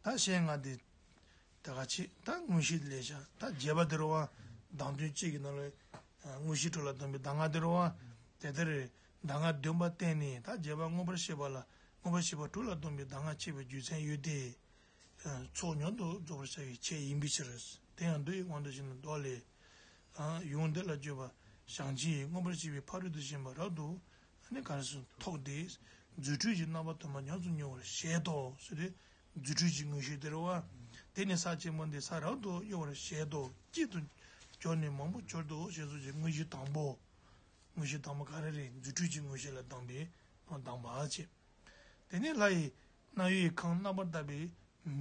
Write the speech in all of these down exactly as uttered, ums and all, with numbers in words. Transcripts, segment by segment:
ད་གཞན་ལྔ་དེ་ད་ག་ཆེ། ད་དངོས་གཞི་ལས་བྱ། ད་རྒྱས་པ་དེ་རུ་བ། གདངས་དོན་གཅིག་གི་ནང་ལ་དངོས་གཞི་དྲུག་ལ་ལྡན་པའི་གདངས་ལྔ་དེ་རུ་བ། དེ་ལྟར་གདངས་ལྔ་བདེན་པ་བསྟན་ནས། ད་རྒྱས་པ་མངོན་པར་ཤེས་པ་ལ། མངོན་པར་ཤེས་པ་དྲུག་ལ་ལྡན་པའི་གདངས་ལྔ་ཕྱེ་བའི་རྒྱུ་མཚན་ཡོད་དེ། ཚོགས་མངོན་དུ་རྫོགས་པར་བྱ་བའི་ཆེད་ཡིན་པའི་ཕྱིར། དེ་ཡང་འདུ་བའི་དབང་དུ་བྱས་ནས་འདོགས་ལས། ཡང་འདི་ལ་བརྗོད་པ་བྱང་ཆེན་མངོན་པར་ཤེས་པའི་ཕ་རོལ་ཏུ་ཕྱིན་པ་རབ་ཏུ། ཨ་ནི་ག་རེ་ཟེར། ཐོབ་སྟེ། རྫུ་འཕྲུལ་གྱི་རྣམ་པ་དུ་མ་ཉམས་སུ་མྱོང་བར་བཞེད་དོ་ཟེར་ཏེ། རྫུ་འཕྲུལ་གྱི་དངོས་གཞི་དེ་རུ་བ། དེ་ནི་ས་ཆེན་པོ་འདི་ས་རབ་ཏུ་གཡོ་བར་བཞེད་དོ། གཅིག་ཏུ་གྱུར་ནས་མང་པོ་གྱུར་ཏོ་ཞེས་སོགས་ཀྱི་དངོས་གཞི་དང་པོ། དངོས་གཞི་དང་པོ་ག་རེ་རེད། རྫུ་འཕྲུལ་གྱི་དངོས་གཞི་ལ་གདངས་པའི་གདངས་པ་བྱས། དེ་ནས་ལྷ་ཡི་རྣ་ཡུལ་གྱི་ཁམས་རྣམ་པར་དག་པའི་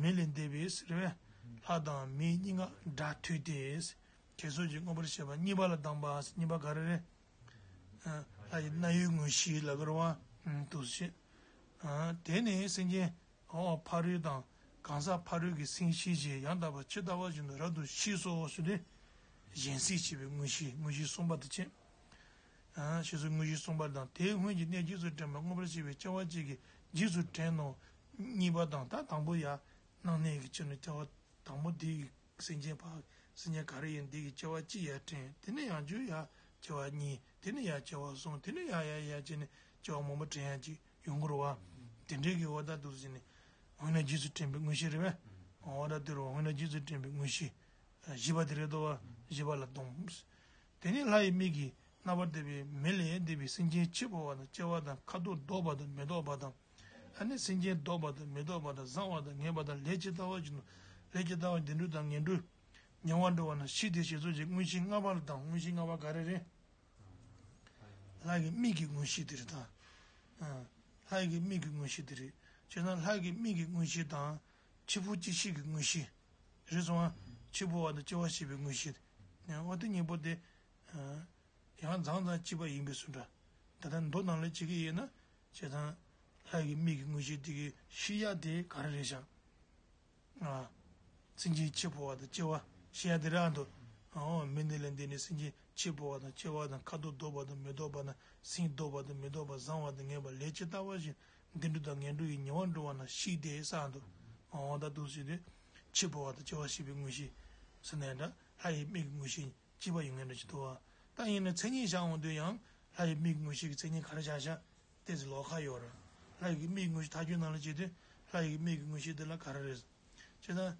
མེ་ལས་འདས་པའི་ཟེར་བས། ལྷ་དང་མེའི་སྙན་ངག་སྒྲ་ཐོས་ཏེ། ཞེས་སོགས་ཀྱི་མངོན་པར་ཤེས་པ་གཉིས་པ་ལ་གདངས་པ། གཉིས་པ་ག་རེ་རེད། ལྷ་ཡི་རྣ་ཡུལ་དངོས་གཞི་ལ་གོ་རུ་བ། དུ་ཞེས། དེ་ནས་སེམས་ཅན། འོ་ཕ་རོལ་དང་། གང་ཟག་ཕ་རོལ་གྱི་སེམས་ཤེས་བྱས་ཡང་དག་པར་ཇི་ལྟ་བ་བཞིན་དུ་རབ་ཏུ་ཤེས་སོ་ཞེས་ཏེ། གཞན་སེམས་ཤེས་པའི་དངོས་གཞི། དངོས་གཞི་གསུམ་པ་དེ་བྱས། ཞེས་སོགས་དངོས་གཞི་གསུམ་པ་དང་། དེའི་སྔོན་གྱི་གནས་རྗེས་སུ་དྲན་པ་མངོན་པར་ཤེས་པའི་སྐྱེ་བ་གཅིག་གིས་རྗེས་སུ་དྲན་ནོ། གཉིས་པ་དང་། ད་དང་པོ་ཡ། སྣང་གནས་ཀྱི་ཕྱིར་ནི་སྐྱེ་བ་དང་པོ་དེ་ཡི་སེམས་ཅན་ཕ། སེམས་ཅན་ག་རེ་ཡིན་དེ་གི་སྐྱེ་བ་གཅིག་ཡར་དྲན། དེ་ནས་ཡང་བསྐྱར་ཡར་སྐྱེ་བ་གཉིས། དེ་ནས་ཡར་སྐྱེ་བ་གསུམ། དེ་ནས་ཡར་ཡར་ཡར་བྱས་ནས་སྐྱེ་བ་མང་པོ་དྲན་ཡག་ཅིག་ཡོང་གི་རེད་བ། དེ་འདྲའི་གི་འོ་ད་འདུག་ཟེར་ནས། འོ་ན་རྗེས་སུ་དྲན་པའི་དངོས་གཞི་རེད་བས། འོ་ད་དེ་རུ་འོ་ན་རྗེས་སུ་དྲན་པའི་དངོས་གཞི། བཞི་པ་དེ་རེད་དོ་བ། བཞི་པ་ལ་གདངས། དེ་ནས་ལྷ་ཡི་མིག་གིས་རྣམ་པར་དག་པའི་མེ་ལས་འདས་པའི་སེམས་ཅན་འཆི་འཕོ་བ་དང་སྐྱེ་བ་དང་། ཁ་དོག་ལྡོག་པ་དང་མི་ལྡོག་པ་དང་། ཨ་ནི་སེམས་ཅན་ལྡོག་པ་དང་མི་ལྡོག་པ་དང་། བཟང་བ་དང་ངན་པ་དང་། ལས་ཇི་ལྟ་བ་བཞིན་དུ། ལས་ཇི་ལྟ་བ་བདེ་འགྲོ་དང་ངན་འགྲོ། ཉེ་བར་འགྲོ་བ་རྣམས་ཤེས་ཏེ་ཞེས་སོགས་ཀྱི་དངོས་གཞི་ལྔ་པ་ལ་གདངས། དངོས་གཞི་ལྔ་པ་ག་རེ་རེད། ལྷ་ཡི་མིག་གི་དངོས་གཞི་དེ་རེད་ད། ལྷ་ཡི་མིག་གི་དངོས་གཞི་དེ་རེད། བྱས་ཙང་ལྷ་ཡི་མིག་གི་དངོས་གཞི་དང་། འཆི་འཕོ་སྐྱེ་ཤི་གི་དངོས་གཞི། རེད་སོང་ང་། འཆི་འཕོ་བ་དང་སྐྱེ་བ་ཤི་བའི་དངོས་གཞི། འོ་དེ་གཉིས་པོ་དེ། ཡང་མཚམས་མཚམས་གཅིག་པ་ཡིན་པའི་ཚུལ་འདྲ། ད་ལྟ་མདོ་ནང་ལ་བྱེད་ཀྱི་ཡིན་ན། བྱས་ཙང་། ལྷ་ཡི་མིག་གི་དངོས་གཞི་དེ་གི་ཤེས་ཡ་དེ་ག་རེ་རེད་ཤག་ཨ། སེམས་ཅན་འཆི་འཕོ་བ་དང་སྐྱེ་བ་ཤེས་ཡ་དེ་རང་དུ། འོ་མེ་འདི་ལས་འདས་ནས་སེམས་ཅན་འཆི་འཕོ་བ་དང་སྐྱེ་བ་དང་། ཁ་དོག་ལྡོག་པ་དང་མི་ལྡོག་པ་དང་། སེམས་ལྡོག་པ་དང་མི་ལྡོག་པ། བཟང་བ་དང་ངན་པ། ལས་ཇི་ལྟ་བ་བཞིན་བདེ་འགྲོ་དང་ངན་འགྲོ་ཡི་ཉེ་བར་འགྲོ་བ་རྣམས་ཤེས་ཏེ་ས་དུ། འོ་ད་འདུག་ཟེར་ཏེ། འཆི་འཕོ་བ་དང་སྐྱེ་བ་ཤི་བའི་དངོས་གཞི་ཟེར་ནའི་འདྲ། ལྷ་ཡི་མིག་གི་དངོས་གཞི། སྐྱེས་པ་ཡིན་ངེས་འདྲ་ཅིག་འདུག་བ། ད་ཡིན་ན་མཚན་ཉིད་བཞག་འོང་དུས་ཡང་ལྷ་ཡི་མིག་དངོས་གཞི་གི་མཚན་ཉིད་ག་རེ་བཞག་བཞག་ཏོག་ཙམ་ལོགས་ཀ་ཡོད་རེད། ལྷ་ཡི་མིག་དངོས་གཞི་ཐག་གཅོད་ནང་ལ་བྱེད་དུས་ལྷ་ཡི་མིག་གི་དངོས་གཞི་དེ་ལ་ག་རེ་རེད། བྱས་ཙང་།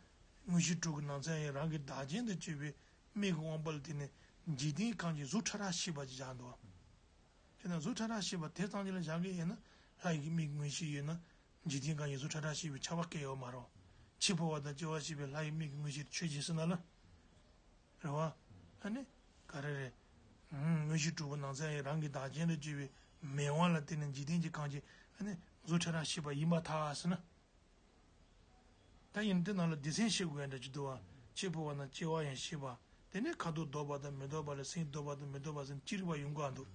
དངོས་གཞི་དྲུག་གི་ནང་ཚན་ཡང་རང་གི་བདག་རྐྱེན་དུ་གྱུར་པའི་མིག་གི་དབང་པོ་ལ་བརྟེན་ནས་འཇིག་རྟེན་གང་ཞིག་གཟུགས་ཕྲ་རགས་ཤེས་པ་ཅིག་བཞག་འདུག་བ། དེ་ན་གཟུགས་ཕྲ་རགས་ཤེས་པ་དེ་ཙམ་ཅིག་ལ་བཞག་གི་ཡིན་ན་ལྷ་ཡི་མིག་དངོས་གཞི་ཡོད་ན་འཇིག་རྟེན་གང་ཞིག་གཟུགས་ཕྲ་རགས་ཤེས་པའི་ཆགས་པ་སྐྱེ་ཡོད་མ་རེད། འཆི་འཕོ་བ་དང་སྐྱེ་བ་ཤེས་པའི་ལྷ་ཡི་མིག་གི་དངོས་གཞི་ཆོས་ཅན་ཟེར་ན་ལ། རེད་བ། ཨ་ནི། ག་རེ་རེད། ཨུམ། དངོས་གཞི་དྲུག་པོ་ནང་ཚན་ཡང་རང་གི་བདག་རྐྱེན་དུ་གྱུར་པའི་མིག་དབང་ལ་བརྟེན་ནས་འཇིག་རྟེན་གྱི་གང་ཞིག་ཨ་ནི་གཟུགས་ཕྲ་རགས་ཤེས་པ་ཡིན་པར་ཐལ་ཟེར་ན། ད་ཡིན་དེ་ནང་ལ་སྡེ་ཚན་ཤེས་དགོས་ཡ་འདྲ་ཅིག་འདུག་བ། འཆི་འཕོ་བ་དང་སྐྱེ་བ་ཡང་ཤེས་པ། དེ་ནས་ཁ་དོག་ལྡོག་པ་དང་མི་ལྡོག་པ་ལ་སེམས་ལྡོག་པ་དང་མི་ལྡོག་པ་ཟེར་ཅི་རིགས་པ་ཡོང་གི་འདུག་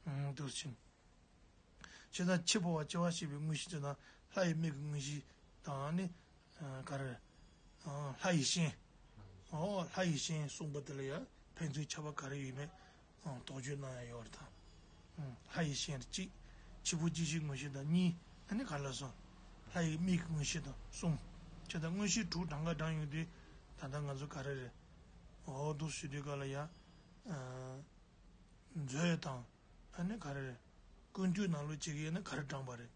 ཨང་འདུག་ཕྱིན། བྱས་ཙང་འཆི་འཕོ་བ་སྐྱེ་བ་ཤེས་པའི་དངོས་གཞི་དེ་དང་ལྷ་ཡི་མིག་གི་དངོས་གཞི་དང་ནི། ག་རེ། ལྷ་ཡི་ཞེན། ཨོ་ལྷ་ཡི་ཞེན་གསུངས་པ་དེ་ལ་ཡང་ཕན་ཚུན་ཁྱད་པར་ག་རེ་ཡོད་མེད། དོགས་གཅོད་གནང་ཡ་ཡོད་རེད་ད། ལྷ་ཡི་ཞེན་གཅིག་འཆི་འཕོ་སྐྱེ་ཤི་དངོས་གཞི་དང་གཉིས། ཨ་ནི་ག་ལ་སོང་། ལྷ་ཡི་མིག་གི་དངོས་གཞི་དང་གསུམ། བྱས་ཙང་དངོས་གཞི་དྲུག་གྲངས་ཀ་བགྲངས་ཡོང་དུས། ད་ལྟ་ང་ཚོ་ག་རེ་རེད། ཨོ་འདུག་ཞུ་དུས་ག་ལ་ཡ། མཛོད་དང་། ཨ་ནི་ག་རེ་རེད། ཀུན་བཏུས་ནང་ལོགས་གཅིག་ཡིན་ན་ག་རེ་བགྲངས་པ་རེད།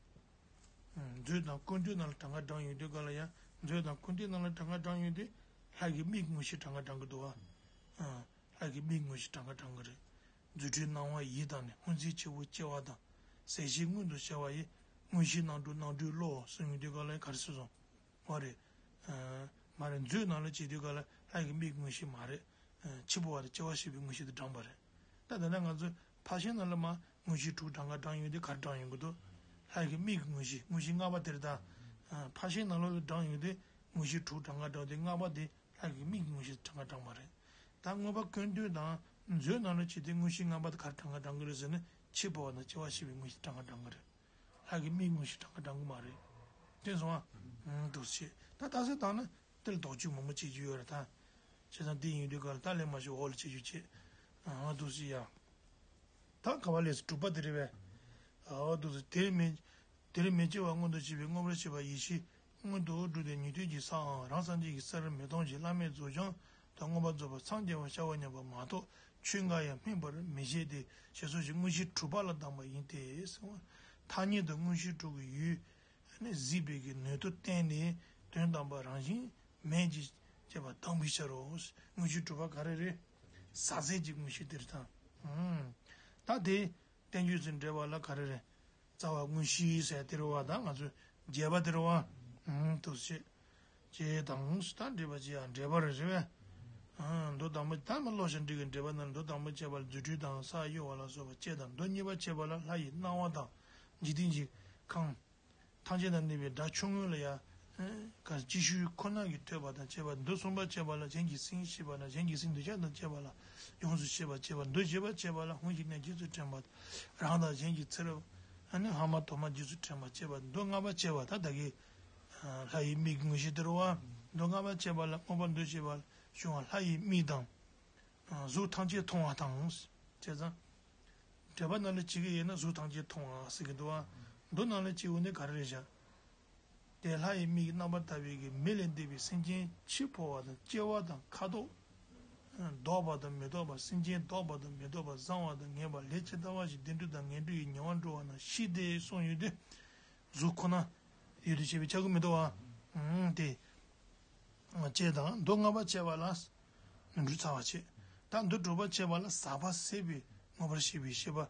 མཛོད་དང་ཀུན་བཏུས་ནང་ལ་གྲངས་ཀ་བགྲངས་ཡོང་དུས་ག་ལ་ཡ། མཛོད་དང་ཀུན་བཏུས་ནང་ལ་གྲངས་ཀ་བགྲངས་ཡོང་དུས། ལྷ་གི་མིག་དངོས་གཞི་གྲངས་ཀ་བགྲངས་ཀྱི་འདུག་བ། ལྷ་གི་མིག་དངོས་གཞི་གྲངས་ཀ་བགྲངས་ཀྱི་རེད། རྫུ་འཕྲུལ་སྣང་བ་ཡི་དང་ནི། སྔོན་ཚེ་འཆི་བོ་སྐྱེ་བ་དང་། ཟད་ཞིའི་སྔོན་དུ་ཤར་བ་ཡི། དངོས་གཞི་སྣང་གྲོལ་སྣང་གྲོལ་བློ་གསུངས་ཡོང་དུས་ག་ལ་ཡ་ག་རེ་ཟེར་སོང་། འོ་རེད། མ་རེད། མཛོད་ནང་ལ་བྱེད་དུས་ག་ལ་ལྷ་ཡི་མིག་དངོས་གཞི་མ་རེད། འཆི་འཕོ་བ་དང་སྐྱེ་བ་ཤི་བའི་དངོས་གཞི་དེ་བགྲངས་པ་རེད། ད་ད་ལྟ་ང་ཚོས་ཕར་ཕྱིན་ནང་ལ་མ་དངོས་གཞི་དྲུག་གྲངས་ཀ་བགྲངས་ཡོང་དུས་ག་རེ་བགྲངས་ཡོང་གི་འདུག་ལྷ་ཡི་མིག་གི་དངོས་གཞི། དངོས་གཞི་ལྔ་པ་དེ་རེད་ད། ཕར་ཕྱིན་ནང་ལོགས་ལ་བགྲངས་ཡོང་དུས་དངོས་གཞི་དྲུག་གྲངས་ཀ་བགྲངས་དུས་ལྔ་པ་དེ་ལྷ་ཡི་མིག་གི་དངོས་གཞི་དེ་གྲངས་ཀ་བགྲངས་པ་རེད། ད་མངོན་པ་ཀུན་བཏུས་དང་མཛོད་ནང་ལ་བྱེད་དུས་དངོས་གཞི་ལྔ་པ་དེ་ག་རེ་གྲངས་ཀ་བགྲངས་ཀྱི་རེད་ཟེར་ན་འཆི་འཕོ་བ་དང་སྐྱེ་བ་ཤི་བའི་དངོས་གཞི་གྲངས་ཀ་བགྲངས་ཀྱི་རེད། ལྷ་གི་མིག་དངོས་གཞི་གྲངས་ཀ་བགྲངས་གི་མ་རེད། དེ་སོང་ཨ། འདུག་ཟེར། ད་ལྟ་ཟེར་བཏང་ན་དེ་ལ་དོགས་གཅོད་མང་པོ་བྱེད་རྒྱུ་ཡོད་རེད་ད། བྱས་ཙང་དེ་ཡིན་དུས་ག་ལ་ད་ལན་མ་ཞུ་འོག་ལ་བྱེད་རྒྱུ་བྱེད། ཨ་འདུག་ཟེར་ཡ། ད་ག་བ་ལས་སུ་དྲུག་པ་དེ་རེད་པས། ཨ་འདུག་ཟེར། དེར་མི། དེར་མི་སྐྱེ་བ་མངོན་དུ་བྱེད་པའི་མངོན་པར་ཤེས་པ་ཡེ་ཤེས་ སྔོན་དུ་བསྒྲུབས་ཏེ་ཉན་ཐོས་ཀྱི་སའམ་རང་སངས་རྒྱས་ཀྱི་སར་མི་གཏོང་ཞིང་བླ་མེད་རྫོགས་བྱང་དང་མངོན་པར་རྫོགས་པར་འཚང་རྒྱ་བར་ཤར་བར་སྙམ་པ་མ་གཏོགས་ཆོས་འགའ་ཡང་སྨིན་པར་མི་བྱེད་དེ། ཞེས་སོགས་ཀྱི་དངོས་གཞི་དྲུག་པ་ལ་གདམས་པ་ཡིན་ཏེ། ཐ་སྙད་དུ་དངོས་གཞི་དྲུག་གི་ཡུལ་གཟིགས་པའི་གི་ནུས་མཐུ་བསྟན་ནས་དོན་དམ་པ་རང་བཞིན་མེད་ཅེས་བྱ་བ་གདམས་པའི་ཕྱིར་རོ། དངོས་གཞི་དྲུག་པ་ག་རེ་རེད། ཟག་ཟད་ཀྱི་དངོས་གཞི་དེ་རེད་དང་། ད་དེ་བསྟན་བཅོས་སུ་འགྲེལ་པ་ལ་ག་རེ་རེད། རྩ་བ་དངོས་གཞི་ཟེར་དེ་རེད་བ། ད་ང་ཚོས་རྒྱས་པ་དེ་རེད་བ། དུ་བྱེད། ཅེས་དང་། ད་འགྲེལ་པ་ཅེས་ཡང་འགྲེལ་པ་རེད་རེད་བས། མདོ་དང་པོ་ད་མ་ཀློག་བཞིན་འགྲིག་གི། འགྲེལ་པ་ནང་མདོ་དང་པོ་བྱས་པ་ལ་རྫུ་འཕྲུལ་དང་ས་གཡོ་བ་ལ་སོགས་པ་བཅས་དང་། མདོ་གཉིས་པ་བྱས་པ་ལ་ལྷ་ཡི་སྣང་བ་དང་། འཇིག་རྟེན་གྱི་ཁམས་ཐམས་ཅད་དང་གནས་པའི་སྒྲ་ཆུང་ངུ་ལ་ཡང་ག་ཅིག་ཤོས་ཁོ་ན་གིས་ཐོས་པ་དང་བཅས་པ། མདོ་གསུམ་པ་བྱས་པ་ལ་གཞན་གྱི་སེམས་ཤེས་པ་དང་གཞན་གྱི་སེམས་འདུས་བྱས་དང་བཅས་པ་ལ་ཡོངས་སུ་ཤེས་པ་བཅས་པ། མདོ་བཞི་པ་བྱས་པ་ལ་སྔོན་གྱི་གནས་རྗེས་སུ་དྲན་པ་དང་། རང་དང་གཞན་གྱི་ཚེ་རབས་ལྷག་མ་དོག་མ་རྗེས་སུ་དྲན་པ་བཅས་པ། མདོ་ལྔ་པ་བྱས་པ་ད་ད་གི་ལྷ་ཡི་མིག་གི་དངོས་གཞི་དེ་རེད་བ། མདོ་ལྔ་པ་བྱས་པ་ལ་མངོན་པར་འདུ་བྱེད་པ་ལ་བྱུང་བ་ལྷ་ཡི་མིག་དང་། གཟུགས་ཐམས་ཅད་མཐོང་བ་དང་། བྱས་ཙང་། འགྲེལ་པ་ནང་ལ་བྱེད་ཀྱི་ཡིན་ན་གཟུགས་ཐམས་ཅད་མཐོང་བ་ཟེར་གྱི་འདུག་བ། མདོ་ནང་ལ་བྱེད་འོ་ནི་ག་རེ་རེད་བཞག་དེ་ལྷ་ཡི་མིག་གི་རྣམ་པར་ཐར་པའི་གི་མིག་ལས་འདས་པའི་སེམས་ཅན་འཆི་འཕོ་བ་དང་སྐྱེ་བ་དང་ཁ་དོག་ལྡོག་པ་དང་མི་ལྡོག་པ། སེམས་ཅན་ལྡོག་པ་དང་མི་ལྡོག་པ། བཟང་བ་དང་ངན་པ། ལས་ཇི་ལྟ་བ་བཞིན་བདེ་འགྲོ་དང་ངན་འགྲོ་ཡི་ཉེ་བར་འགྲོ་བ་རྣམས་ཤེས་ཏེ་གསུངས་ཡོད་དེ། གཟུགས་ཁོ་ན་ཡོད་དེ་བྱས་པའི་ཆ་གི་མི་འདུག་བ། དེ། ཅེས་དང་། མདོ་ལྔ་པ་བྱས་པ་ལ་ནོར་འཁྲུལ་ཚར་བ་བྱེད། ད་མདོ་དྲུག་པ་བྱས་པ་ལ་ཟག་པ་ཟད་པའི་མངོན་པར་ཤེས་པའི་ཤེས་པ་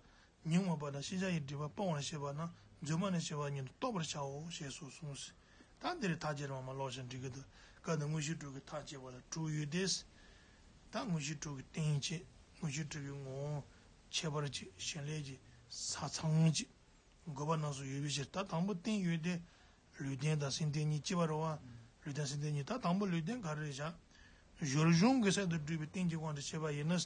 ཉོན་མོངས་པ་དང་ཤེས་བྱ་ཡི་སྒྲིབ་པ་སྤོང་བར་བྱེད་པ་རྣམས་རྫུན་མ་ནས་བྱ་བ་ཉིད་དུ་རྟོགས་པར་བྱའོ་ཞེས་སོགས་གསུངས། ད་འདིར་མཐའ་བརྒྱད་རང་མ་ཀློག་ཞིང་འགྲིག་གི་འདུག་སྐབས་འདིར་དངོས་གཞི་དྲུག་གི་མཐའ་བརྒྱད་པ་ལ་དྲུག་ཡོད་དེ། ད་དངོས་གཞི་དྲུག་གི་རྟེན་བྱེད། དངོས་གཞི་དྲུག་གི་ངོ་བོ། ཁྱད་པར་བྱེད། བྱེད་ལས་བྱེད། ས་མཚམས་བྱེད། དགོས་པ་རྣམས་སུ་ཡོད་པའི་ཕྱིར། ད་དང་པོ་རྟེན་ཡོད་དེ། ལུས་རྟེན་དང་སེམས་རྟེན་གཉིས་སྐྱེ་བ་རེད་བ། ལུས་རྟེན་སེམས་རྟེན་གཉིས། ད་དང་པོ་ལུས་རྟེན་ག་རེ་རེད་བཞག་སྦྱོར་བྱུང་གི་སྲོལ་དུ་བསྒྲུབས་པའི་རྟེན་གྱི་དབང་དུ་བྱས་པ་ཡིན་ན། ད་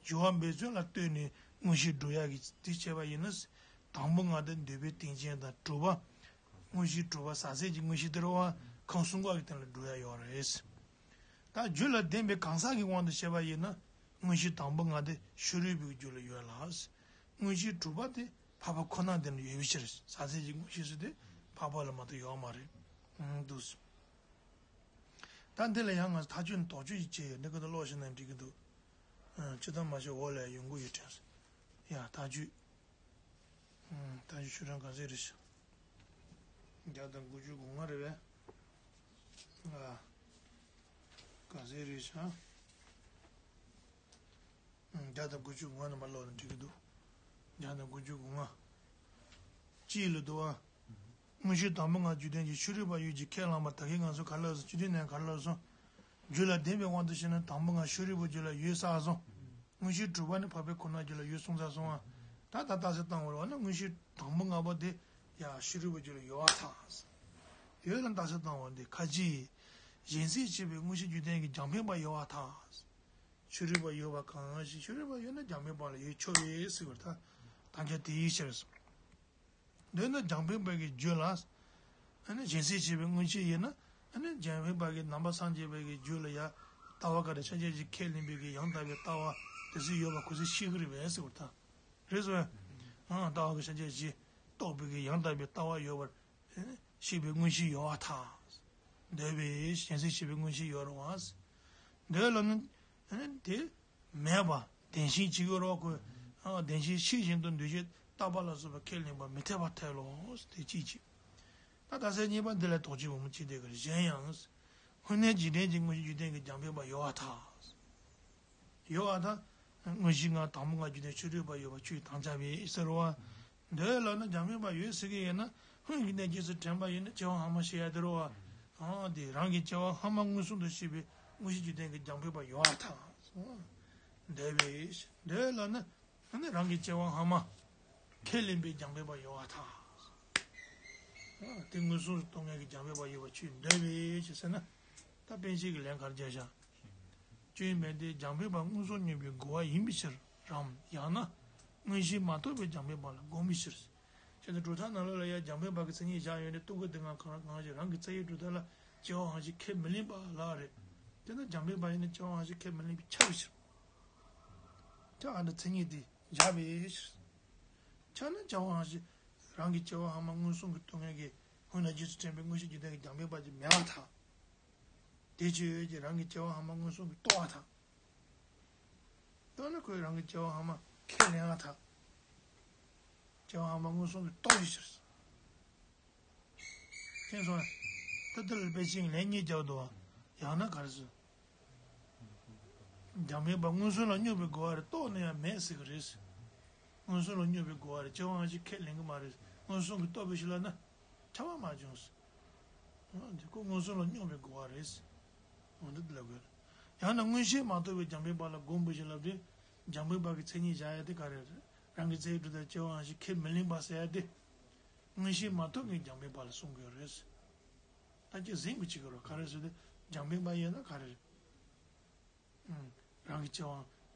སྦྱོར་བ་འབད་བརྩོན་ལ་ལྟོས་ནས་དངོས་གཞི་སྒྲུབ་ཡག་གི་དེ་བྱས་པ་ཡིན་ན། དང་པོ་ལྔ་དེ་འདོད་པའི་རྟེན་ཅན་དང་། དྲུག་པ་དངོས་གཞི་དྲུག་པ་ཟག་ཟད་ཀྱི་དངོས་གཞི་དེ་རེད་བ། ཁམས་གསུམ་ཀ་གི་སྟེང་ལ་སྒྲུབ་ཡག་ཡོད་རེད། ད་རྒྱུད་ལ་ལྡན་པའི་གང་ཟག་གི་དབང་དུ་བྱས་པ་ཡིན་ན། དངོས་གཞི་དང་པོ་ལྔ་དེ་ཕྱི་རོལ་པའི་རྒྱུད་ལ་ཡོད་ལ། དངོས་གཞི་དྲུག་པ་དེ་འཕགས་པ་ཁོ་ན་དེ་ལ་ཡོད་པའི་ཕྱིར། ཟག་ཟད་ཀྱི་དངོས་གཞི་ཟེར་དེ་འཕགས་པ་ལ་མ་གཏོགས་ཡོད་མ་རེད། ཨང་། འདུག་ད་འདི་ལ་ཡང་ང་ཚོ་མཐའ་དཔྱོད་ནས་དོགས་གཅོད་ཅིག་བྱས་ཡོད། འདི་ཀ་ད་ཀློག་ཤེས་ན་འགྲིག་གི་འདུག་ཨང་། སྤྱིར་བཏང་མ་ཤེས་འོག་ལ་ཡོང་གི་ཡོད་དྲན་སོང་། ཡ། མཐའ་དཔྱོད། ཨང་། མཐའ་དཔྱོད་ཤོག་གྲངས་ག་ཚོད་རེད་ཤག་བརྒྱ་དང་དགུ་བཅུ་གོ་ལྔ་རེད་པས། ཨ། ག་ཚོད་རེད་ཤག་བརྒྱ་དང་དགུ་བཅུ་གོ་ལྔ་ནས་མར་ཀློག་ན་འགྲིག་གི་འདུག་བརྒྱ་དང་དགུ་བཅུ་གོ་ལྔ། གཅིག་ལ་འདུག་ཨ། དངོས་གཞི་དང་པོ་ལྔ་རྒྱུད་ལྡན་གྱི་ཕྱི་རོལ་པ་ཡུལ་གྱི་ཁས་བླངས་པ། ད་གིན་ང་ཚོ་ག་ལབ་སོང་། སྤྱི་དོན་ནས་ག་ལབ་སོང་། རྒྱུད་ལ་ལྡན་པའི་དབང་དུ་བྱས་ན་དང་པོ་ལྔ་ཕྱི་རོལ་པའི་རྒྱུད་ལ་ཡོད་བསགས་སོང་། དངོས་གཞི་དྲུག་པ་ནི་འཕགས་པའི་ཁོ་ན་རྒྱུད་ལ་ཡོད་གསུངས་ཚར་སོང་ཨ། ད་ད་རྟགས་གསལ་བཏང་བ་རེད་བ་ན། དངོས་གཞི་དང་པོ་ལྔ་པོ་དེ་ཡང་ཕྱི་རོལ་པའི་རྒྱུད་ལ་ཡོད་པར་ཐལ། ཡོད་ལ་རྟགས་གསལ་བཏང་བ་འདི་ཁ་ཅིག་གཞན་སེལ་བྱེད་པའི་དངོས་གཞི་རྒྱུད་ལྡན་གྱི་རྒྱང་འཕེན་པ་ཡོད་པར་ཐལ། ཕྱི་རོལ་པ་ཡོད་པ་གང་ཞིག་ཕྱི་རོལ་པ་ཡོད་ན་རྒྱང་འཕེན་པ་ལ་ཡོད་ཆོག་པས་ཟེར་བར་ཐལ། དང་རྒྱ་དེའི་ཕྱིར། འདོད་ན་རྒྱང་འཕེན་པ་གི་རྒྱུད་ལ། ཨ་ནི་གཞན་སེལ་བྱེད་པའི་དངོས་གཞི་ཡིན་ན། ཨ་ནི་རྒྱང་འཕེན་པ་གི་ནང་པ་སངས་རྒྱས་པའི་གི་རྒྱུད་ལ་ཡང་ལྟ་བ་ག་རེ་ཆ་ཤས་ཤིག་ཁས་ལེན་པའི་གི་ཡང་དག་པའི་ལྟ་བ་དེ་ཚོ་ཡོད་པ་ཁོ་ཚོས་ཤེས་ཀྱི་རེད་པས་ཟེར་བ་དང་། རེད་སོ། ཨང་། ལྟ་བ་གི་ཆ་ཤས་ཤིག་རྟོགས་པའི་གི་ཡང་དག་པའི་ལྟ་བ་ཡོད་པར་ཤེས་པའི་དངོས་གཞི་ཡོད་པར་ཐལ། འདོད་པས་གཞན་སེལ་བྱེད་པའི་དངོས་གཞི་ཡོད་རུང་བ། འདོད་ལ་ནི། ཨ་ནི་དེ། མེད་པ་བདེན་ཞེན་བྱེད་ཀྱི་རོགས་ཁོས། ཨ། བདེན་ཞེན་ཤེས་བཞིན་དུ་འདུ་བྱེད་རྟག་པ་ལ་སོགས་པ་ཁས་ལེན་པ་མི་འཐད་པར་ཐལ་ལོ། དེ་གཅིག་གཅིག་ད་རྟགས་གསལ་གཉིས་པ་འདི་ལ་དོགས་གཅོད་འོང་མི་གཅིག་དེ་གར་གཞན་ཡང་། དངོས་གནས་འཇིག་རྟེན་གྱི་དངོས་གཞི་རྒྱུད་ལྡན་གྱི་རྒྱང་འཕེན་པ་ཡོད་པར་ཐལ། ཡོད་པར་ཐལ། དངོས་གཞི་ལྔ་དང་པོ་ལྔ་རྒྱུད་ལྡན་ཕྱི་རོལ་པ་ཡོད་པ་ཆོས་དམ་བཅའ་བས་ཟེར་བ། འདོད་ལ་ནི་རྒྱང་འཕེན་པ་ཡོད་ཟེར་གྱི་ཡོད་ན། སྔོན་གྱི་གནས་རྗེས་སུ་དྲན་པ་ཡིན་ན་སྐྱེ་བ་སྔ་མ་ཤེས་ཡ་དེ་རེད་བ། ཨང་། དེ་རང་གི་སྐྱེ་བ་སྔ་མ་མངོན་སུམ་དུ་ཤེས་པའི་དངོས་གཞི་རྒྱུད་ལྡན་གྱི་རྒྱང་འཕེན་པ་ཡོད་པར་ཐལ། འདོད་པས། འདོད་ལ་ནི། ཨ་ནི་རང་གི་སྐྱེ་བ་སྔ་མ་ཁས་ལེན་པའི་རྒྱང་འཕེན་པ་ཡོད་པར་ཐལ། ཨ། དེ་མངོན་སུམ་དུ་རྟོགས་མཁན་གྱི་རྒྱང་འཕེན་པ་ཡོད་པ་ཆོས་འདོད་པས་ཟེར་ན། ད་པཎ་ཆེན་གྱིས་ལན་ག་རེ་བརྒྱབ་བཞག་སྐྱོན་མེད་དེ་རྒྱང་འཕེན་པ་མངོན་སུམ་མྱོང་བའི་རྒོལ་བ་ཡིན་པའི་ཕྱིར་རམ། ཡང་ན་དངོས་གཞི་མ་རྟོགས་པའི་རྒྱང་འཕེན་པ་ལ་དགོངས་པའི་ཕྱིར། ཁྱེད་ཚོ་གྲུབ་མཐའ་ནང་ལོགས་ལ་ཡང་རྒྱང་འཕེན་པ་གི་མཚན་ཉིད་བཞག་ཡོད་ནས། སྟོན་ཁ་འདི་ང་གང་གང་ཞིག་རང་གི་རྩ་བའི་གྲུབ་མཐའ་ལ་སྐྱེ་བ་སྔ་ཕྱི་ཁས་མི་ལེན་པ་ལ་རེད། དེ་ན་རྒྱང་འཕེན་པ་ཡིན་ན་སྐྱེ་བ་སྔ་ཕྱི་ཁས་མི་ལེན་པས་ཁྱབ་པའི་ཕྱིར། ཁྱབ་པ་འདི་མཚན་ཉིད་དེ་བཞག་པའི་ཕྱིར། ཁྱབ་ན་སྐྱེ་བ་སྔ་ཕྱི་རང་གི་སྐྱེ་བ་སྔ་མ་མངོན་སུམ་གྱིས་རྟོགས་མཁན་གྱི་ སྔོན་ལ་རྗེས་སུ་དྲན་པའི་མངོན་ཤེས་རྒྱུད་ལྡན་གྱི་རྒྱང་འཕེན་པ་ཅིག་མེད་པར་ཐལ། དེ་ཅི་ཡོད་ཀྱི་རང་གི་སྐྱེ་བ་སྔ་མ་མངོན་སུམ་གྱིས་རྟོགས་པར་ཐལ། རྟོགས་ན་ཁོས་རང་གི་སྐྱེ་བ་སྔ་མ་ཁས་ལེན་པར་ཐལ། སྐྱེ་བ་སྔ་མ་མངོན་སུམ་གྱིས་རྟོགས་པའི་ཕྱིར། མཁྱེན་སོང་ངས། ད་ལྟ་ལ་དཔེ་ཅིག་ལན་གཉིས་རྒྱག་འདུག་བ། ཡང་ན་ག་རེ་ཟེར། རྒྱང་འཕེན་པ་མངོན་སུམ་ལ་སྙོམས་པའི་རྒོལ་བ་རེད། རྟོགས་ན་ཡང་མེད་ཟེར་གི་རེད། མངོན་སུམ་ལ་སྙོམས་པའི་རྒོལ་བ་རེད། སྐྱེ་བ་སྔ་ཕྱི་ཁས་ལེན་གི་མ་རེད། མངོན་སུམ་གྱིས་རྟོགས་པའི་ཕྱིར་ལབ་ན། ཁྱབ་པ་མ་བྱུང་ཟེར། འོ་འདི་ཁོ་མངོན་སུམ་ལ་སྙོམས་པའི་རྒོལ་བ་རེད་ཟེར། འོ་འདི་ལབ་དགོས་རེད། ཡང་ན་མངོན་ཤེས་མ་ཐོབ་པའི་རྒྱང་འཕེན་པ་ལ་སྒོམ་པའི་ཕྱིར་ལབ་དུས། རྒྱང་འཕེན་པ་གི་མཚན་ཉིད་བཞག་ཡ་དེ་ག་རེ་རེད། རང་གི་རྩ་བའི་གྲུབ་མཐའ་སྐྱེ་བ་སྔ་ཕྱི་ཁས་མི་ལེན་པ་ཟེར་ཡ་དེ། མངོན་ཤེས་མ་ཐོབ་མཁན་རྒྱང་འཕེན་པ་ལ་གསུང་གི་ཡོད་རེད། ད་ཁྱེད་ཟིན་དགོས་ཀྱི་རེད། ག་རེ་ཟེར་དུས་རྒྱང་འཕེན་པ་ཡིན་ན་ག་རེ་རེད། ཨུམ། རང་གི་སྐྱེ་བ།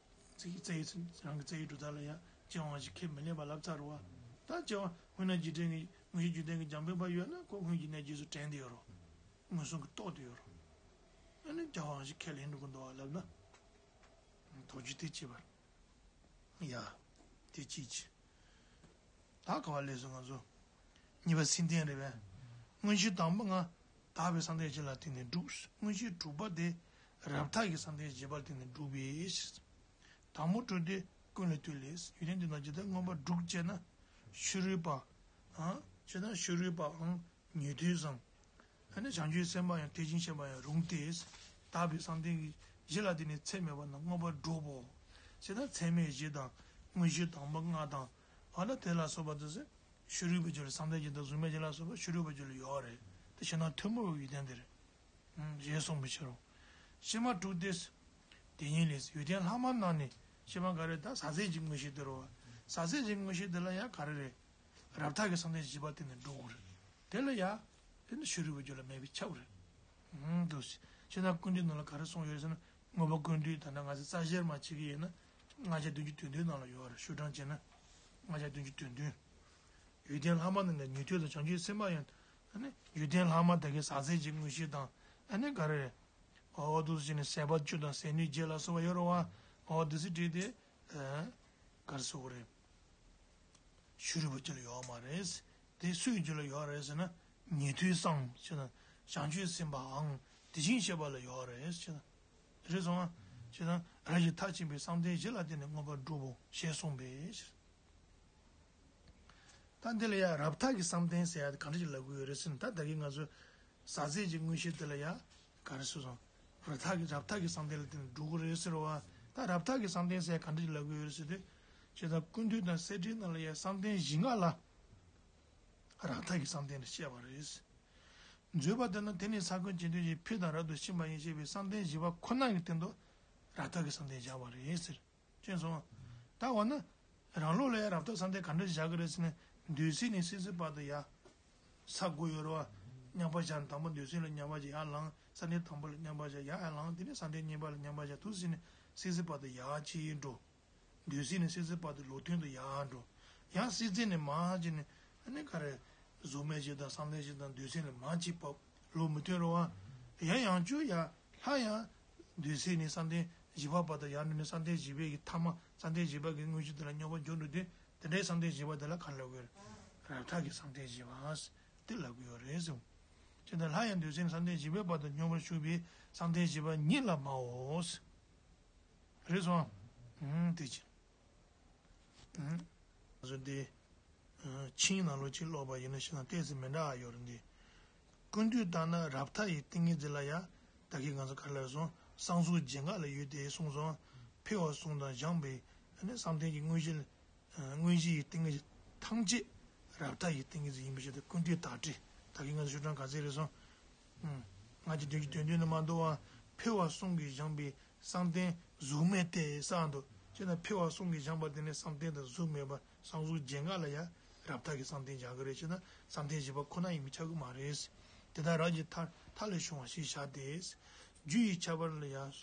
རྩ་བའི་རྩ་བའི་རང་གི་རྩ་བའི་གྲུབ་མཐའ་ལ་ཡང་སྐྱེ་བ་སྔ་ཕྱི་ཁས་མི་ལེན་པ་ལབ་ཚར་རེད་བ། ད་སྐྱེ་བ་སྔོན་ལ་རྗེས་དྲན་གྱི་མངོན་ཤེས་རྒྱུད་ལྡན་གྱི་རྒྱང་འཕེན་པ་ཡོད་ན་ཁོ་སྔོན་གྱི་གནས་རྗེས་སུ་དྲན་བསྡད་ཡོད་རེད། མངོན་སུམ་གྱིས་རྟོགས་བསྡད་ཡོད་རེད། ཨ་ནི་སྐྱེ་བ་སྔ་ཕྱི་ཁས་ལེན་འགྲོ་གི་འདུག་བ་ལབ་ན། དོགས་གཅོད་དེ་བྱེད་པ། ཡ། དེ་གཅིག་བྱས། ད་ག་བ་ལས་སོ་ང་ཚོ། གཉིས་པ་སེམས་རྟེན་རེད་པས། མངོན་ཤེས་དང་པོ་ལྔ། དག་པའི་བསམ་གཏན་བཞི་ལ་བརྟེན་ནས་འགྲུབ། མངོན་ཤེས་དྲུག་པ་དེ། རབ་མཐའ་གི་བསམ་གཏན་བཞི་པར་བརྟེན་ནས་འགྲུབ་པའི་ཕྱིར། དང་པོ་དྲུག་དེ་ཀུན་ལས་བཏུས་ལས། ཡོན་ཏན་དེ་དག་ཇི་ལྟར་མངོན་པར་བསྒྲུབ་ཅེ་ན། ཕྱི་རོལ་པ། ཨང་། ཅེ་ན་ཕྱི་རོལ་པའང་ཉན་ཐོས་སམ། ཨ་ནི་བྱང་ཆུབ་སེམས་དཔའ་ཡང་དེ་བཞིན་གཤེགས་པ་ཡང་རུང་སྟེ། དག་པའི་བསམ་གཏན་གྱི་བཞི་ལ་བརྟེན་ནས་ཚད་མེད་པ་རྣམས་མངོན་པར་བསྒྲུབ་བོ། ཅེ་ན་ཚད་མེད་བཞི་དང་མངོན་ཤེས་དང་པོ་ལྔ་དང་། ཨ་ལ་དེ་ལ་སོགས་པ་དེ་ཚོ། ཕྱི་རོལ་པའི་རྒྱུད་ལ་བསམ་གཏན་བཞི་དང་གཟུགས་མེད་བཞི་ལ་སོགས་པ་ཕྱི་རོལ་པའི་རྒྱུད་ལ་ཡོད་རེད། དེ་ཕྱི་ནང་ཐུན་མོང་བའི་ཡོན་ཏན་དེ་རེད། ཞེས་གསུངས་པའི་ཕྱིར་རོ། ཕྱི་མ་དྲུག་སྟེ། དེ་ཉིད་ལས་ཡོན་ཏན་ལྷག་མ་རྣམས་ནི་ཕྱི་མ་ག་རེ་ད་ཟག་ཟད་ཀྱི་མངོན་ཤེས་དེ་རོ། ཟག་ཟད་ཀྱི་མངོན་ཤེས་དེ་ལ་ཡང་ག་རེ་རེད། རབ་མཐའ་གི་བསམ་གཏན་བཞི་པ་དེ་ནི་འགྲོ་དགོས་རེད། དེ་ལ་ཡང་། དེ་ནི་ཕྱི་རོལ་པའི་རྒྱུད་ལ་མེད་པས་ཁྱབ་རེད། ཧུམ་འདུག་སེ། ཕྱི་ནང་ཀུན་བཏུས་ནང་ལ་ག་རེ་གསུངས་ཡོད་ཟེར་ན། མངོན་པ་ཀུན་བཏུས་ད་ལྟ་ང་ཚོ་རྩ་ཤེར་མ་བྱེད་ཀྱི་ཡིན་ན། ལྔ་བརྒྱ་བདུན་ཅུ་དོན་བདུན་ནང་ལ་ཡོད་རེད། ཤུགས་དྲང་བྱས་ན། ལྔ་བརྒྱ་བདུན་ཅུ་དོན་བདུན། ཡོན་ཏན་ལྷག་མ་རྣམས་ནི་ཉན་ཐོས་དང་བྱང་ཆུབ་སེམས་དཔའ་ཡང་། ཨ་ནི་ཡོན་ཏན་ལྷག་མ་དེ་གའི་ཟག་ཟད་ཀྱི་མངོན་ཤེས་དང་། ཨ་ནི་ག་རེ་རེད། འོ་འདུག་སེ་བྱས་ནས་ཟད་པ་བཅུ་དང་ཟད་ནུས་བརྒྱད་ལ་སོགས་པ་ཡོད་རེད་བ། འོ་འདུག་སེ་བྲིས་ཏེ། ཨ། ག་རེ་ཟེར་དགོས་རེད། ཕྱི་རོལ་པའི་རྒྱུད་ལ་ཡོད་མ་རེད། དེ་སུའི་རྒྱུད་ལ་ཡོད་རེད་ཟེར་ན། ཉན་ཐོས་སམ་ཞེ་ན། བྱང་ཆུབ་སེམས་དཔའམ་དེ་བཞིན་གཤེགས་པ་ལ་ཡོད་རེད་ཞེ་ན། རེད་སོང་ང་། ཞེ་ན། རབ་ཀྱི་མཐར་ཕྱིན་པའི་བསམ་གཏན་བཞི་ལ་བརྟེན་ནས་མངོན་པར་འགྲུབ་བོ་ཞེས་གསུངས་པའི་ཕྱིར། ད་འདི་ལ་ཡང་རབ་མཐའ་གི་བསམ་གཏན་ཟེར་ཡ་དེ་ག་འདྲ་ཞིག་ལབ་དགོས་ཡོད་རེད་ཟེར་ན། ད་ད་གིན་ང་ཚོས་ཟག་ཟད་ཀྱི་མངོན་ཤེས་དེ་ལ་ཡང་ག་རེ་ཟེར་སོང་། རབ་མཐའ་གི་རབ་མཐའ་གི་བསམ་གཏན་ལ་བརྟེན་ནས་འགྲུབ་ཀྱི་རེད་ཟེར་བ། ད་རབ་མཐའ་གི་བསམ་གཏན་ཟེར་ཡ་ག་འདྲ་ཞིག་ལབ་དགོས་ཡོད་རེད་ཟེར་དུས། ཇི་ལྟར་ཀུན་བཏུས་དང་གསེར་ཕྲེང་ནང་ལ་ཡང་བསམ་གཏན་བཞི་ལྔ་ལ་རབ་མཐའ་གི་བསམ་གཏན་ལ་བཤད་པ་རེད། མཛོད་པ་དེ་ནི་དེ་ནི་ས་ཀུན་གྱི་དོན་གྱི་ཕུད་དང་རབ་ཏུ་ཕྱིན་པ་ཡིན་ཞེས་པའི་བསམ་གཏན་བཞི་པ་ཁོ་ན་གི་སྟེང་དུ་རབ་མཐའ་གི་བསམ་གཏན་བཞག་པ་རེད་ཟེར། ཅེས་གསུངས། ད་འོ་ན། རང་ལུགས་ལ་ཡང་རབ་མཐའ་བསམ་གཏན་ག་འདྲ་བཞག་གི་རེད་ཟེར་ན། འདོད་སྲེད་ནས་སྲིད་རྩེ་བར་དུ་ཡར། ས་དགུ་ཡོད་རེད་བ། མཉམ་པར་བཞག་ནས་དང་པོ་འདོད་སྲེད་ལ་མཉམ་པར་བཞག་ཡར་ལངས། བསམ་གཏན་དང་པོ་ལ་མཉམ་པར་བཞག་ཡར་ཡར་ལངས། དེ་ནས་བསམ་གཏན་གཉིས་པ་ལ་མཉམ་པར་བཞག་འདུག་ཟེར་ནས་སྲིད་རྩེ་བར་དུ་ཡར་ཅིག་འགྲོ། འདོད་སྲེད་ནས་སྲིད་རྩེ་བར་དུ་ལུགས་མཐུན་དུ་ཡར་འགྲོ། ཡང་སྲིད་རྩེ་ནས་མར་ཕྱིན་ནས་ཨ་ནི་ག་རེ། གཟུགས་མེད་བཞི་དང་བསམ་གཏན་བཞི་དང་འདོད་སྲེད་ལ་མར་ཅིག་བབས། ལུགས་མི་མཐུན་རེད་བ། ཡང་ཡང་བསྐྱར་ཡར་སླར་ཡང་། འདོད་སྲེད་ནས་བསམ་གཏན་བཞི་པ་བར་དུ་ཡར་འགྲོ་ནས་བསམ་གཏན་བཞི་པའི་གི་ཐ་མ་བསམ་གཏན་བཞི་པ་གི་དངོས་གཞི་དེ་ལ་སྙོམས་པར་འཇུག་འགྲོ་དུས་དེ་འདྲའི་བསམ་གཏན་བཞི་པ་དེ་ལ་ག་རེ་ལབ་དགོས་རེད། རབ་མཐའ་གི་བསམ་གཏན་བཞི་པ། དེ་ལབ་དགོས་ཡོད་རེད་ཟེར། ཇི་ལྟར་སླར་ཡང་འདོད་སྲེད་ནས་བསམ་གཏན་བཞི་པའི་བར་དུ་སྙོམས་པར་ཞུགས་པའི་བསམ་གཏན་བཞི་པ་ཉིད་ལ་སྨྲའོ། རེད་སོང་། ཨང་། དེ་ཅི། ཨང་། ང་ཚོ་འདི། ཨང་། ཆིངས་ནང་ལོགས་ཅིག་ཀློག་པ་ཡིན་ན་ཤི་ན་ཏོག་ཙམ་མི་འདྲ་བ་ཡོད་རེད་འདི། ཀུན་བཏུས་ལྟར་ན་རབ་མཐའ་ཡི་ཏིང་ངེ་འཛིན་ལ་ཡང་ད་གིན་ང་ཚོ་ག་རེ་ལབ་སོང་། གསང་གཟུགས་རྒྱན་འགག་ལ་ཡོད་དེ་གསུངས་སོང་། འཕེལ་བ་གསུམ་དང་སྦྱངས་པའི་ཨ་ནི་བསམ་གཏན་གྱི་དངོས་གཞི། དངོས་གཞི་ཡི་ཏིང་ངེ་འཛིན་ཐམས་ཅད་རབ་མཐའ་ཡི་ཏིང་ངེ་འཛིན་ཡིན་པའི་ཕྱིར་ཏེ། ཀུན་བཏུས་དག་བྲིས། ད་གིན་ང་ཚོ་ཤུགས་དྲང་ག་ཚད་རེད་སོང་། ལྔ་བརྒྱ་བདུན་ཅུ་དོན་བདུན་ནས་མ་འདུག་བ། འཕེལ་བ་གསུམ་གྱིས་སྦྱངས་པའི་བསམ་གཏན་གཟུགས་མེད་དེ་གསུངས་འདུག་ཅེ་ན། འཕེལ་བ་གསུམ་གྱིས་སྦྱངས་པ་དེ་ནི་བསམ་གཏན་དང་གཟུགས་མེད་པ་གསང་གཟུགས་རྒྱན་འགག་ལ་ཡང་རབ་མཐའ་གི་བསམ་གཏན་སྦྱང་གི་རེད་ཅེ་ན། བསམ་གཏན་བཞི་པ་ཁོ་ན་ཡིན་པས་ཁྱབ་ཀྱི་མ་རེད། དེ་དག་རབ་ཀྱི་མཐའ་མཐའ་ལས་བྱུང་བ་ཞེས་བྱ་སྟེ། རྒྱུ་ཡི་ཁྱད་པར་ལ་ཡང་།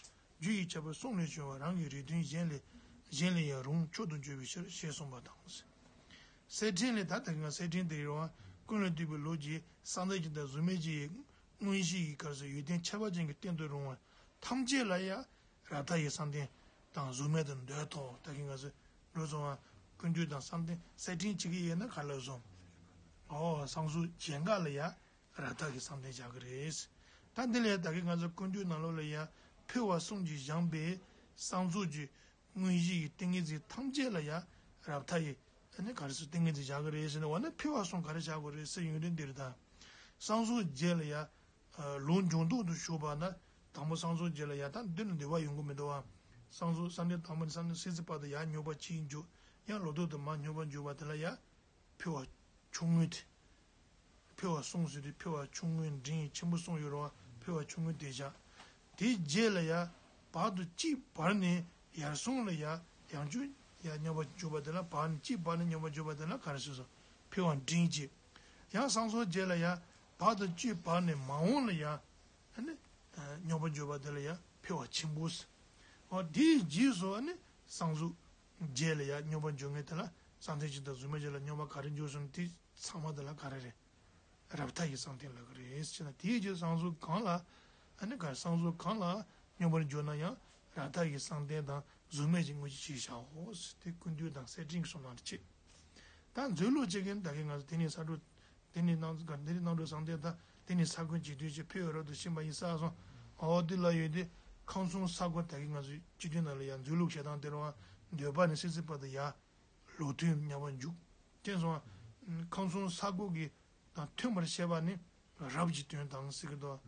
རྒྱུ་ཡི་ཁྱད་པར་གསུམ་ལས་བྱུང་བ་རང་གི་རིགས་མཐུན་གཞན་ལས་གཞན་ལས་ཡང་རུང་མཆོག་ཏུ་གྱུར་པའི་ཕྱིར་ཞེས་གསུངས་པ་དང་། གསེར་ཕྲེང་ལས། ད་ལྟ་གི་ང་གསེར་ཕྲེང་དེ་ཡི་རང་ཀུན་ལས་བཏུས་པའི་ལུགས་ཀྱི་བསམ་གཏན་གྱི་དང་གཟུགས་མེད་ཀྱི་དངོས་གཞི་ཡི་སྐབས་སུ་ཡོན་ཏན་ཁྱད་པར་ཅན་གྱི་རྟེན་དུ་རུང་བ་ཐམས་ཅད་ལ་ཡང་རབ་མཐའ་ཡི་བསམ་གཏན་དང་གཟུགས་མེད་དུ་འདོད་དོ། ད་གིན་ང་ཚོས་འགྲོ་སོང་བ་ཀུན་བཏུས་དང་བསམ་གཏན་གསེར་ཕྲེང་གཅིག་གི་ཡིན་ན་ག་ལ་སོང་། ཨོ་གསང་གསུམ་རྒྱན་ག་ལ་ཡ་རབ་མཐའ་གི་གསང་རྟེན་བྱ་གི་རེད། ད་འདི་ལ་ཡ་ད་གིན་ང་ཚོ་ཀུན་བཏུས་ནང་ལོགས་ལ་ཡ་འཕེལ་བ་གསུམ་གྱིས་བཞེངས་པའི་གསང་གསུམ་གྱི་དངོས་གཞི་ཡི་ཏིང་ངེ་འཛིན་ཐམས་ཅད་ལ་ཡ་རབ་མཐའ་ཡི་ཨ་ནི་ག་རེ་ཟེར་ཏིང་ངེ་འཛིན་བྱ་གི་རེད་ཟེར་ན། འོ་ན་འཕེལ་བ་གསུམ་ག་རེ་བྱ་དགོས་རེད་ཟེར་ཡོང་དུས་འདིར་ད་གསང་གསུམ་རྒྱན་ལ་ཡ་ལུང་འབྱུང་ལྡོག་ཏུ་ཞུགས་པ་ན་དང་པོ་གསང་གསུམ་རྒྱན་ལ་ཡ་ད་འདི་ནི་འདོད་པ་ཡོང་གི་མི་འདུག་བ། གསང་གསུམ་གསང་རྟེན་དང་པོ་ནས་གསང་རྟེན་སྲིད་རྩེ་བར་དུ་ཡར་སྙོམས་པར་ཅིག་འཇུག་ཡང་ལུང་ལྡོག་ཏུ་མར་སྙོམས་པར་འཇུག་པ་དེ་ལ་ཡ། འཕེལ་བ་ཆུང་ངུ་དེ། འཕེལ་བ་གསུམ་ཟེར་དུས་འཕེལ་བ་ཆུང་ངུ་འབྲིང་ཆེན་པོ་གསུམ་ཡོད་རེད་བ། འཕེལ་བ་ཆུང་ངུ་དེ་བཞག་དེའི་རྗེས་ལ་ཡ། བར་དུ་གཅིག་བར་ནས་ཡར་སོང་ལ་ཡ། ཡང་བསྐྱར་ཡ་སྙོམས་པར་འཇུག་པ་དེ་ལ་བར་ནས་གཅིག་བར་ནས་སྙོམས་པར་འཇུག་པ་དེ་ལ་ག་རེ་ཟེར་སོང་། འཕེལ་བ་འབྲིང་གཅིག་ཡང་གསང་གསུམ་རྒྱན་ལ་ཡ། བར་དུ་གཅིག་བར་ནས་མར་འོང་ལ་ཡ། ཨ་ནི། སྙོམས་པར་འཇུག་པ་དེ་ལ་ཡ་འཕེལ་བ་ཆེན་པོ་ཟེར། འོ་དེའི་རྗེས་སུ་ཨ་ནི་གསང་གསུམ་རྒྱན་ལ་ཡ་སྙོམས་པར་འཇུག་མཁན་དེ་ལ་གསང་རྟེན་གཞི་དང་གཟུགས་མེད་གཞི་ལ་སྙོམས་པར་ག་རེ་འཇུག་སོང་དེ་ཚང་མ་དེ་ལ་ག་རེ་རེད། རབ་མཐའ་ཡི་གསང་རྟེན་ལབ་ཀྱི་རེད་ཟེར་ན། དེའི་རྗེས་གསང་གསུམ་གང་ལ་ཨ་ནི་ག་གསང་གསུམ་གང་ལ་སྙོམས་པར་འཇུག་ན་ཡང་རབ་མཐའ་ཡི་གསང་རྟེན་དང་གཟུགས་མེད་ཀྱི་དངོས་གཞི་ཞེས་བྱའོ་ཟེར་ཏེ་ཀུན་བཏུས་དང་གསེར་ཕྲེང་གི་གསུང་ནང་དུ་བྱེད། ད་མཛོད་ལུགས་བྱེད་མཁན་ད་གིན་ང་ཚོ་དེ་ནི་ས་འགྲོ། དེ་ནི་སྣང་ག་དེ་ནི་སྣང་སྒྲོན་གསང་རྟེན་དང་དེ་ནི་ས་ཀུན་འཇིག་རྟེན་ཞེས་འཕེལ་བའི་རབ་ཏུ་ཕྱིན་པ་ཡིན་ས་སོང་། འོ་དེ་ལ་ཡོད་དེ་ཁམས་གསུམ་ས་ཀུན་ད་གིན་ང་ཚོ་སྤྱི་དོན་ནང་ལ་ཡང་མཛོད་ལུགས་བྱེད་སྟངས་དེ་རུ་འདོད་པ་ནས་སྲིད་རྩེ་བར་དུ་ཡར་ལུགས་མཐུན་སྙོམས་པར་འཇུག་དེ་སོང་། ཁམས་གསུམ་ས་ཀུན་གྱི་དང་མཐུན་པར་བཤད་པ་ནི་རབ་ཀྱི་དོན་དང་ཟེར་གྱི་འདུག་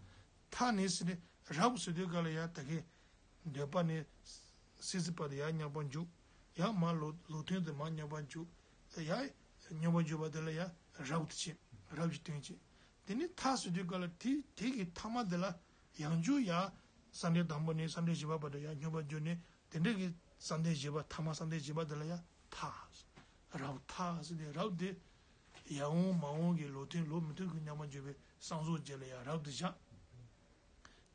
མཐའ་ནི་ཟེར་ནས་རབ་ཟེར་དུས་ག་ལ་ཡ་ད་གིན་འདོད་པ་ནས་སྲིད་རྩེ་བར་དུ་ཡར་སྙོམས་པར་འཇུག་ཡང་མར་ལུགས་ལུགས་མཐུན་དུ་མར་སྙོམས་པར་འཇུག་ཡར་སྙོམས་པར་འཇུག་པ་དེ་ལ་ཡང་རབ་ཏུ་བྱེད། རབ་ཀྱི་དོན་བྱེད། དེ་ནས་མཐའ་ཟེར་དུས་ག་ལ་དེ་དེ་གི་མཐའ་མ་དེ་ལ་ཡང་བསྐྱར་ཡར་གསང་རྟེན་དང་པོ་ནས་གསང་རྟེན་བཞི་པ་བར་དུ་ཡར་སྙོམས་པར་འཇུག་ནས་དེ་འདྲ་གི་གསང་རྟེན་བཞི་པ་མཐའ་མ་གསང་རྟེན་བཞི་པ་དེ་ལ་ཡང་མཐའ། རབ་མཐའ་ཟེར་ནས་རབ་དེ་ཡར་འོང་མར་འོང་གི་ལུགས་མཐུན་ལུགས་མི་མཐུན་གྱི་སྙོམས་པར་འཇུག་པའི་གསང་གསུམ་རྒྱན་ལ་ཡང་རབ་ཏུ་བཞག་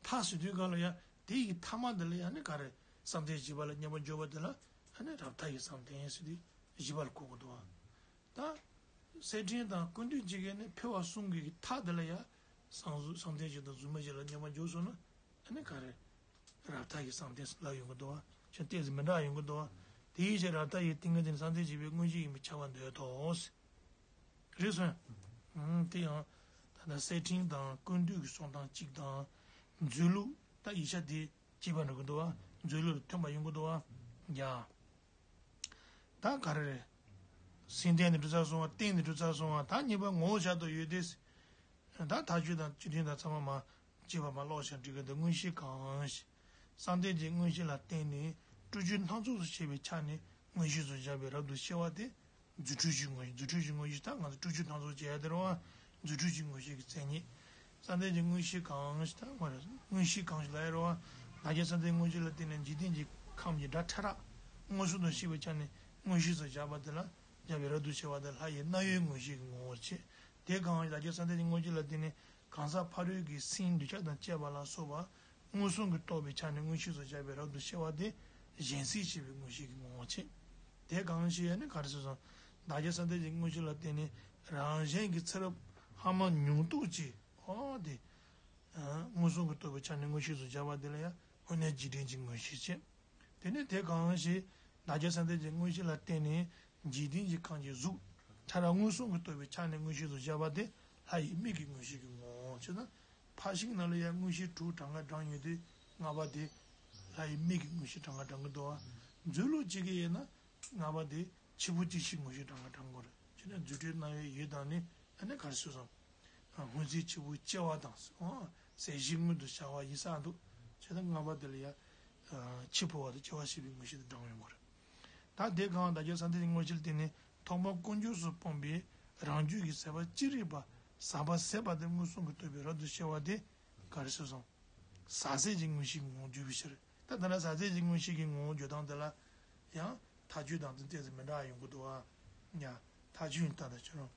མཐའ་ཟེར་དུས་ག་ལ་ཡང་དེ་ཡི་མཐའ་མ་འདི་ལ་ཡང་ནི་ག་རེ་གསང་རྟེན་བཞི་པ་ལ་སྙོམས་པར་འཇུག་པ་འདི་ལ་ཨ་ནི་རབ་མཐའ་ཡི་གསང་རྟེན་ཟེར་དུས་བཞི་པ་ལ་གོ་དགོས་འདུག་བ། ད་གསེར་ཕྲེང་དང་ཀུན་བཏུས་གཅིག་གིས་ནི་འཕེལ་བ་གསུམ་གྱི་མཐའ་འདི་ལ་ཡང་གསང་གསུམ་གསང་རྟེན་བཞི་དང་གཟུགས་མེད་བཞི་ལ་སྙོམས་པར་འཇུག་སོང་ན་ཨ་ནི་ག་རེ་རབ་མཐའ་ཡི་གསང་རྟེན་ལབ་ཡོང་གི་འདུག་བ། ཁྱོད་ཏོག་ཙམ་མི་འདྲ་ཡོང་གི་འདུག་བ། དེའི་ཕྱིར་རབ་མཐའ་ཡི་ཏིང་ངེ་འཛིན་གསང་རྟེན་བཞི་པའི་དངོས་གཞི་ཡིན་པས་ཁྱབ་པར་འདོད་དོ། རེད་སོང་། ཨང་། དེ་ཡང་ད་ལྟ་གསེར་ཕྲེང་དང་ཀུན་བཏུས་ཀྱི་གསུང་སྟངས་གཅིག་དང་། མཛོད་ལུགས་ད་ཡིག་ཆ་དེ་གཅིག་པ་འགྲོ་གི་འདུག་བ། མཛོད་ལུགས་ལ་མཐུན་པ་ཡོང་གི་འདུག་བ། ཡ། ད་ག་རེ་རེད། སེམས་རྟེན་ནས་གྲུབ་ཚར་སོང་བ། རྟེན་ནས་གྲུབ་ཚར་སོང་བ། ད་གཉིས་པ་ངོ་བོ་བཞག་ཏུ་ཡོད་དེ། ད་མཐའ་དཔྱོད་དང་སྤྱི་དོན་དང་ཚང་མ་མ་བྱས་པ་མ་ཀློག་བྱ་འགྲིག་གི་འདུག་དངོས་གཞི་གང་ཞིག་གསང་རྟེན་གྱི་དངོས་གཞི་ལ་བརྟེན་ནས་སྤྲོས་བརྗོད་སྣ་ཚོགས་སུ་བྱས་པའི་ཆ་ནས་དངོས་གཞི་སུ་བཞག་པའི་རབ་ཏུ་ཕྱེ་བ་དེ། རྫུ་འཕྲུལ་གྱི་དངོས་གཞི། རྫུ་འཕྲུལ་གྱི་དངོས་གཞི་ད་ང་ཚོ་སྤྲོས་བརྗོད་སྣ་ཚོགས་བྱས་ཡ་དེ་རེད་བ། རྫུ་འཕྲུལ་གྱི་དངོས་གཞི་གི་མཚན་ཉིད། གསང་རྟེན་གྱི་དངོས་གཞི་གང་ཞིག་ད་ང་རེ་དངོས་གཞི་གང་ཞིག་ལབ་ཡ་རེད་བ། བདག་ཅག་གསང་རྟེན་དངོས་གཞི་ལ་བརྟེན་ནས་འཇིག་རྟེན་གྱི་ཁམས་ཀྱི་སྒྲ་ཕྲ་རགས་མངོན་སུམ་དུ་ཤེས་པའི་ཆ་ནས་དངོས་གཞི་སུ་བཞག་པ་དེ་ལ་བཞག་པའི་རབ་ཏུ་ཕྱེ་བ་དེ་ལྷ་ཡི་རྣ་བའི་དངོས་གཞི་གི་ངོ་བོར་བྱེད། དེ་གང་ཞིག་བདག་ཅག་གསང་རྟེན་གྱི་དངོས་གཞི་ལ་བརྟེན་ནས་གང་ཟག་ཕ་རོལ་གྱི་སེམས་འདོད་ཆགས་དང་བཅས་པ་ལ་སོགས་པ་མངོན་སུམ་གྱིས་རྟོགས་པའི་ཆ་ནས་དངོས་གཞི་སུ་བཞག་པའི་རབ་ཏུ་ཕྱེ་བ་དེ་གཞན་སེལ་བྱེད་པའི་དངོས་གཞི་གི་ངོ་བོར་བྱེད། དེ་གང་ཞིག་ཡང་ནི་ག་རེ་ཟེར་སོང་། བདག་ཅག་གསང་རྟེན་གྱི་དངོས་གཞི་ལ་བརྟེན་ནས་རང་གཞན་གྱི་ཚེ་རབས་སྔ་མ་མྱོང་རྟོགས་ཀྱི་འོ་དེ། མངོན་སུམ་གྱིས་རྟོགས་པའི་ཆ་ནས་དངོས་གཞི་སུ་བཞག་པ་དེ་ལ་ཡང་དངོས་གནས་འཇིག་རྟེན་གྱི་དངོས་གཞི་བྱེད། དེ་ནས་དེ་གང་ཞིག་བདག་ཅག་གསང་རྟེན་གྱི་དངོས་གཞི་ལ་བརྟེན་ནས་འཇིག་རྟེན་གྱི་ཁམས་ཀྱི་གཟུགས་ཕྲ་རགས་མངོན་སུམ་གྱིས་རྟོགས་པའི་ཆ་ནས་དངོས་གཞི་སུ་བཞག་པ་དེ་ལྷ་ཡི་མིག་གི་དངོས་གཞི་གི་ངོ་བོ་ཞེ་ན། ཕར་ཕྱིན་ནང་ལ་ཡང་དངོས་གཞི་དྲུག་གྲངས་ཀ་བགྲངས་ཡོད་དེ། ལྔ་པ་དེ་ལྷ་ཡི་མིག་གི་དངོས་གཞི་གྲངས་ཀ་བགྲང་གི་འདུག་བ། མཛོད་ལུགས་གཅིག་གིས་ཡིན་ན་ལྔ་པ་དེ་ཆེ་བུ་གཅིག་ཤེས་དངོས་གཞི་གྲངས་ཀ་བགྲང་དགོས་རེད། ཅེ་ན་རྫུ་འཕྲུལ་རྣ་བའི་ཡིད་དང་ནི་ཨ་ནི་ག་རེ་ཟེར་སོང་། སྔོན་ཚེ་ཆེ་བུ་སྐྱེ་བ་དང་། ཟས་བཞེས་སྔོན་དུ་བྱ་བ་ཡིན་ས་འདུག་ཅེ་ན་ལྔ་པ་དེ་ལ་ཡང་འཆི་འཕོ་བ་དང་སྐྱེ་བ་ཤི་བའི་དངོས་གཞི་དེ་བགྲང་ཡོང་དགོས་རེད། ད་དེ་གང་བདག་ཅག་གསང་རྟེན་གྱི་དངོས་གཞི་ལ་བརྟེན་ནས་ཐོག་མར་དཀོན་མཆོག་གསུམ་སྤངས་པའི་རང་རྒྱུད་ཀྱི་ཟད་པ་ཅི་རིགས་པ་ཟད་པ་ཟད་པ་དེ་མངོན་སུམ་གྱིས་རྟོགས་པའི་རབ་ཏུ་ཕྱེ་བ་དེ་ག་རེ་ཟེར་སོང་། ཟད་ཟད་ཀྱི་དངོས་གཞི་གི་ངོ་བོ་བརྗོད་པའི་ཕྱིར། ད་ལྟ་ན་ཟད་ཟད་ཀྱི་དངོས་གཞི་གི་ངོ་བོ་བརྗོད་སྟངས་དེ་ལ་ཡང་མཐའ་དཔྱོད་དང་དེ་ཏོག་ཙམ་མི་འདྲ་བ་ཡོང་གི་འདུག་བ། ཡང་མཐའ་དཔྱོད་ཡིན་ད་ལྟ་ཁྱོད་རང་